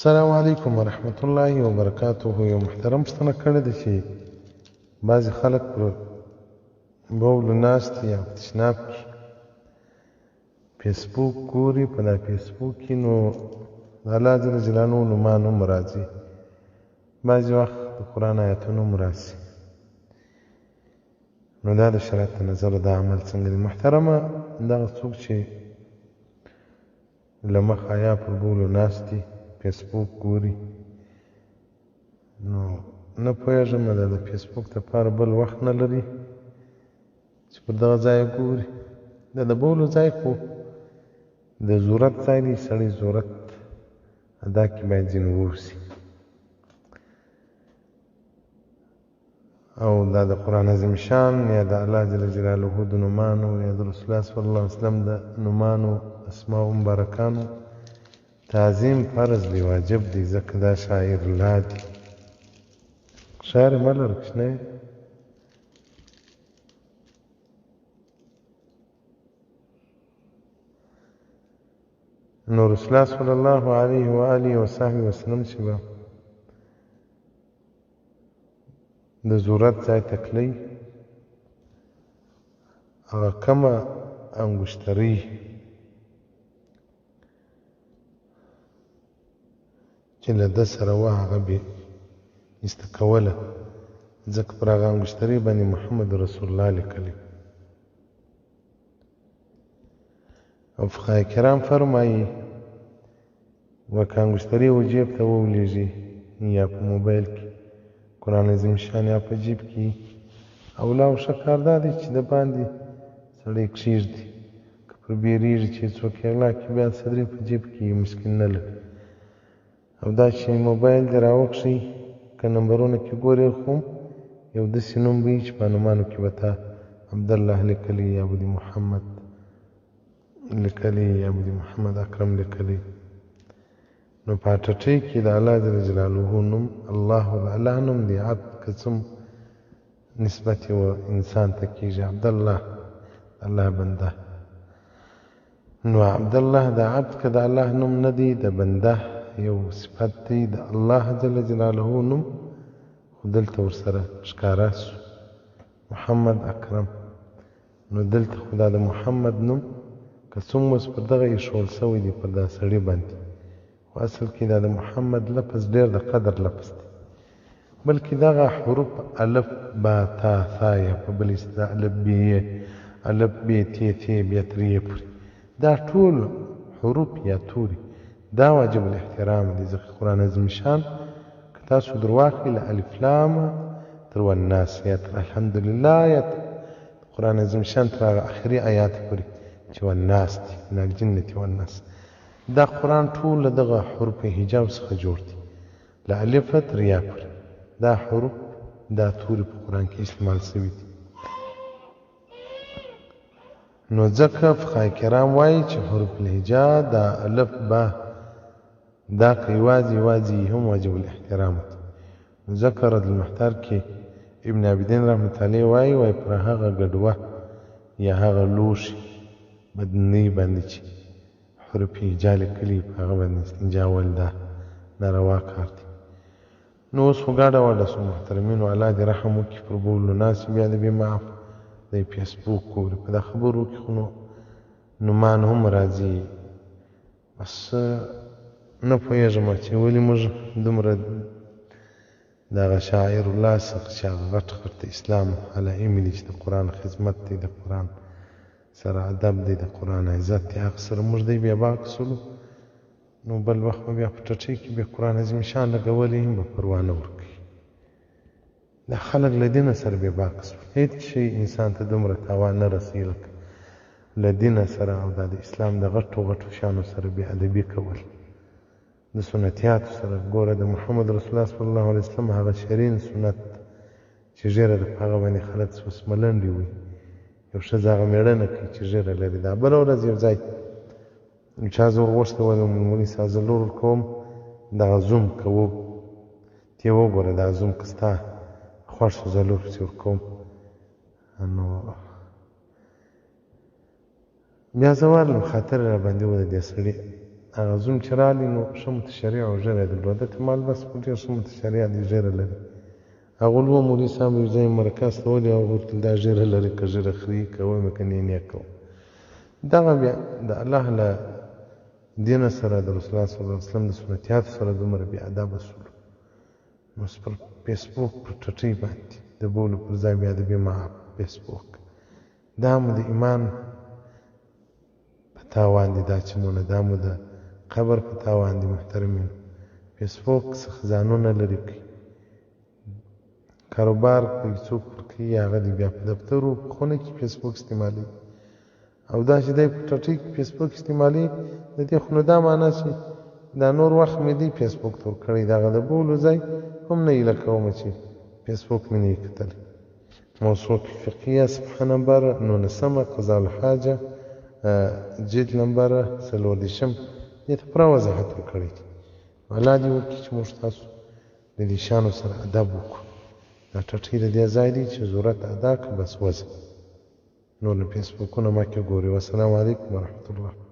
السلام علیکم ورحمت الله وبرکاته. یو محترم پوښتنه کړې ده چې بعضې خلک پر بولو ناست دي یا په تشناب کې فیسبوک ګوري، په دا فیسبوک کې نو د الله جل جلاله نومان هم راځي، بعضې وخت د قرآن آیتونه هم راسي، نو دا د شریعت له نظره دا عمل څنګه دی؟ محترمه، دغه څوک چې له مخه یا پر بولو ناست دي فیسبوک ګوري، نو نه پوهېږم دا د فیسبوک دپاره بل وخت نه لري چې پر دغه ځای ګوري. دا د بولو ځای خو د ضرورت ځای دی، سړی ضرورت ادا کې باید ځینې واوسي. او دا د قرآن عظیم شان یا د الله جل جلاله د نومانو یا د رسول الله صلی الله علیه وسلم د نومانو اسماء مبارکانو تعظیم فرض دی، واجب دی، ځکه دا شاعر الله دی. شاعر مه لره کوچنی. نو رسول الله صلی الله علیه و آله وصحبه وسلم چې به د ضرورت ځای ته تللی، هغه کومه انګشترۍ چې له ده سره وه هغه به ایسته کوله، ځکه پر هغه انګشترۍ باندې محمد رسول الله لیکلی. او فقهای کرام فرمایي وکه انګشترۍ و جیب ته وولېږي یا په موبایل کې قرآن عظیم شان یا په جیب کې، اولا او ښه کار دا دی چې د باندې سړی کښېږدي، که پر بیرېږي چې څوک یې غلا کړي بیا صدرې په جیب کې مشکل نه لري. او دا چې موبایل دې راوکښي که نمبرونه کې ګورې خو یو داسې نوم به وي چې په نومانو کې به تا عبدالله لیکلی یا به دې محمد لیکلی یا به دې محمد اکرم لیکلی. نو په ټټۍ کې د الله جل جلاله نوم الله د الله نوم دی، عبد که څه نسبت یو انسان ته کېږي، عبدالله الله بنده. نو عبدالله د عبد که د الله نوم نه دی، د بنده یو صفت دی، د الله جل جلاله نوم خو دلته ورسره ښکاره سو محمد اکرم. نو دلته خو دا د محمد نوم که څومره اوس پر دغه ایښول سوی دی پر دا سړي باندې، خو اصل کې دا د محمد لفظ ډېر د قدر لفظ دی، بلکې دغه حروف الف با تا ثا یا په بل اصطلاح الف بی ی الف بی ت ث بیا تر یې پورې دا ټول حروف یا توري دا واجب الاحترام دي، ځکه قرآن عظیم شان که تاسو درواخلئ له الف لام تر والناس یا تر الحمدلله یا قرآن عظیم شان تر هغه اخري آیات پورې چې والناس دي، من الجنة والناس، دا قرآن ټول له دغه حروف حجاب څخه جوړ دی، له الفه تر یا پورې دا حروف دا توري په قرآن کې استعمال سوي دي. نو ځکه فقهای کرام وایي چې حروف الهجا دا الف با دا که یوازې یوازې هم واجب الاحترام دی. نو ځکه رد المحتار کې ابن عابدین رحمت علیه وایي، وایي پر هغه ګډوه یا هغه لوښي بدنۍ باندې چې حروف هجا لیکلي په هغه باندې استنجا ویل دا ناروا کار دی. نو اوس خو ګډه وډه سو محترمینو، الله دې رحم وکړي پر بولو ناست بیا د بې معاف دی فیسبوک ګوري، په دا خبرو کې خو نو نومان هم راځي. بس نه پوهېږم چې ولې موږ دومره دغه شاعر الله څخه چې هغه غټ غټ د اسلام علائم دي چې د قرآن خدمت دی، د قرآن سره ادب دی، د قرآن عزت دی، هغه سره موږ دی بې باک سولو. نو بل وخت به بیا په ټټۍ کې بیا قرآن عظیم شان لګولی هم به پروا نه ورکوي. دا خلک له دینه سره بې باکه سول، هېڅ شی انسان ته دومره تاوان نه رسوي لکه له دینه سره او دا د اسلام د غټو غټو شیانو سره بې ادبي کول، د سنتیاتو سره. ګوره د محمد رسول الله صلی الله علیه وسلم هغه شرین سنت چې ږیره ده په هغه باندې خلک اوس ملنډې وي، یو ښځه هغه مېړه نه کوي چې ږیره لري. دا بله ورځ یو ځای چا زه ورغوښتی وم، مولوي صاحب زه لور ورکوم دغه زوم که و ته وګوره دا زوم که ستا خوښ شو زه لور پسې ورکوم. نو بیا زه ورغلم، خاطر یې راباندې و د دې سړي هغه زوم چې رالی نو ښه متشرع او ږیره یې درلوده، ته مال بس خو ډېر ښه متشرع دی، ږیره لري. هغه لوه مولوي صاحب یو ځای مرکز ته ولي، هغه ورته دا ږیره لري که ږیره خري کوه مې که نه نه کوه. دغه بیا د الله له دینه سره د رسول الله صلی الله علیه وسلم د سنتیاتو سره دومره بې ادبه شولو. نو پر فیسبوک پر ټټۍ باندې د بولو پر ځای بیا د بې معاف فیسبوک، دا مو د ایمان په تاوان دي، دا چې مو نه دا مو د قبر په تاوان دي. محترمینو، فیسبوک څخه ځانونه لرې کړئ. کاروبار کوي څوک پر کوي هغه دې بیا په دفترو په خونه کې فیسبوک استعمالوي، او دا چې دی په ټټۍ کې فیسبوک استعمالوي د دې خو نو دا معنا چې دا نور وخت مې دی فیسبوک ته ورکړی، دغه د بولو ځای هم نه ایله کوم چې فیسبوک مې نه وي کتلی. موضوع فقهیه صفحه نمبر 19، قضاء الحاجه جلد نمبر 34 دې ته پوره وضاحت ورکړی دی. الله دې وکړي چې موږ تاسو د دې شیانو سره ادب وکړو. دا ټټۍ د دې ځای دی چې ضرورت ادا کړه بس وځه، نور نو فیسبوکونه مه کې ګورئ. والسلام علیکم ورحمة الله.